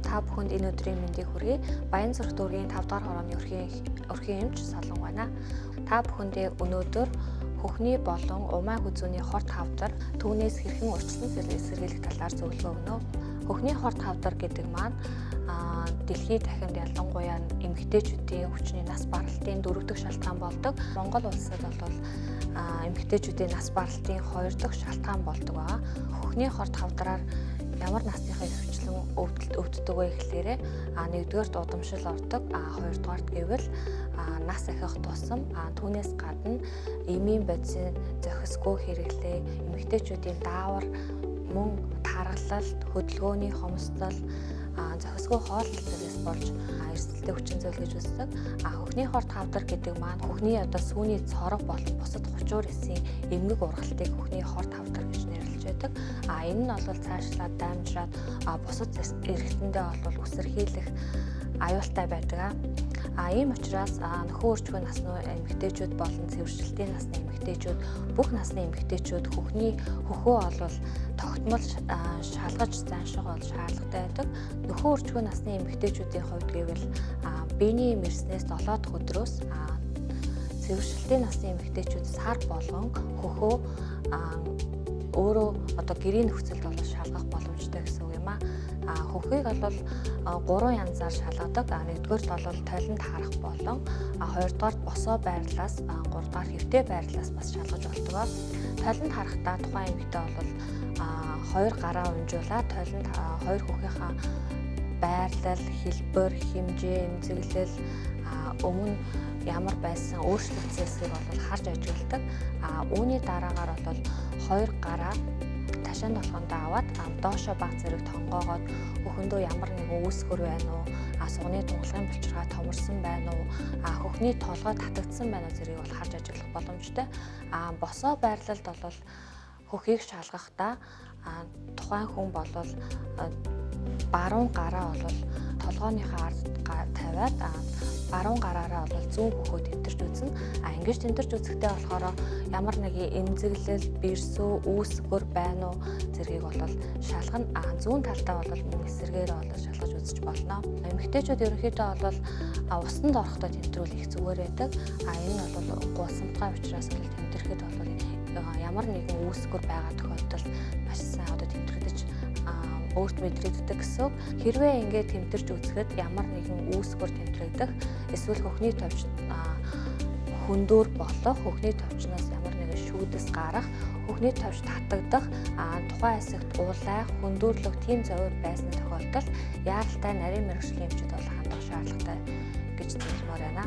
Та бүхэнд энэ өдрийн мэндийг хүргэе. Баянзүрх дүүргийн 5 дугаар хорооны өрхийн эмч Солон байна. Та бүхэндээ өнөөдөр хөхний болон умай хүзүүний хорт хавдар түүнээс хэрхэн урьдчилан сэргийлэх талаар зөвлөгөө өгнө. Хөхний хорт хавдар гэдэг маань дэлхийд дахинд ялангуяа эмэгтэйчүүдийн хүчний нас баралтын 4 дахь шалтгаан болдог. Монгол улсад бол эмэгтэйчүүдийн нас баралтын 2 дахь шалтгаан болдог байгаа. Хөхний хорт хавдраар ямар насныхаа ихэвчлэн өвддөг вэ гэхлээрэ нэгдүгээрт удамшил ордог, хоёрдугаарт гэвэл нас ахих тусам, түүнээс гадна эмийн бодисын зохисгүй хэрэглээ, эмэгтэйчүүдийн даавар мөн таргалалт, хөдөлгөөний хомсдол, зохисгүй хооллолт зэргээс болж эрсдэлтэй хүчин зүйл гэж үздэг. Хөхний хорт хавдар гэдэг маань хөхний одоо сүүний цорог болон бусад хучуур эсийн эмгэг ургалтыг хөхний хорт хавдар гэж нэрлэж байдаг. Энэ нь бол цаашлаад дамжраад бусад эрхтэндээ бол үсэрхийлэх аюултай байдаг. Ийм учраас нөхөн өрчгөө насны эмэгтэйчүүд болон цэвэршилтийн насны эмэгтэйчүүд, бүх насны эмэгтэйчүүд хөхний хөхөө бол тогтмол шалгаж занших бол шаардлагатай байдаг. Нөхөн өрчгөө насны эмэгтэйчүүдийн хувьд гэвэл биений мэрснээс 7 дахь өдрөөс, цэвэршилтийн насны эмэгтэйчүүд сар болгон хөхөө өөрөө одоо гэрийн нөхцөлд бол шалгах боломжтой гэсэн үг юм аа. Хөхийг бол 3 янзаар шалгадаг. Нэгдүгээрт бол толинд харах болон, хоёрдугаарт босоо байрлалаас, гуравдугаар хэвтэй байрлалаас бас шалгаж болдог. Толинд харахтаа тухайн эмэгтэй бол 2 гараа унжуулаад толинд хоёр хөхийнхаа байрлал, хэлбэр, хэмжээ, эмзэглэл, өмнө ямар байсан өөрчлөгдсөн эсэхийг бол харж ажигладаг. Үүний дараагаар бол хоёр гараа ташаан толгоондоо аваад доошо баг зэрэг тонгоогоод хөхөндөө ямар нэгэн үүсгэр байна уу, сугны тунгалгын булчирхай томорсон байна уу, хөхний толгой татагдсан байна уу зэргийг бол харж ажиглах боломжтой. Босоо байрлалд бол хөхийг шалгахдаа тухайн хүн бол баруун гараа бол толгойнхоо ард тавиад баруун гараараа бол зүүн хөхөө тэмтэрч үзнэ. Ингэж тэмтэрч үзэхдээ болохоор ямар нэгэн эмзэглэл, бэрсүү, үүсгэр байна уу зэргийг бол шалгана. Зүүн талдаа бол мөн эсэргээр бол шалгаж үзэж болно. Эмэгтэйчүүд ерөнхийдөө бол усанд орохдоо тэмтрүүл их зүгээр байдаг. Энэ нь бол гулсамтгай учраас бол тэмтрэхэд бол ямар нэгэн үүсгэр байгаа тохиолдолд маш сайн одоо тэмтрэгдэж өөрт мэдрэгддэг гэсэн үг. Хэрвээ ингээд тэмтэрч үзэхэд ямар нэгэн үүсгэр тэмтрэгдэх, эсвэл хөхний товч хөндүүр болох, хөхний товчноос ямар нэгэн шүүдэс гарах, хөхний товч татагдах, тухайн хэсэгт уулайх, хөндүүрлөх тийм зовир байсан тохиолдолд яаралтай нарийн мэргэжлийн эмчид бол хандах шаардлагатай гэж зөвлөмөр байна.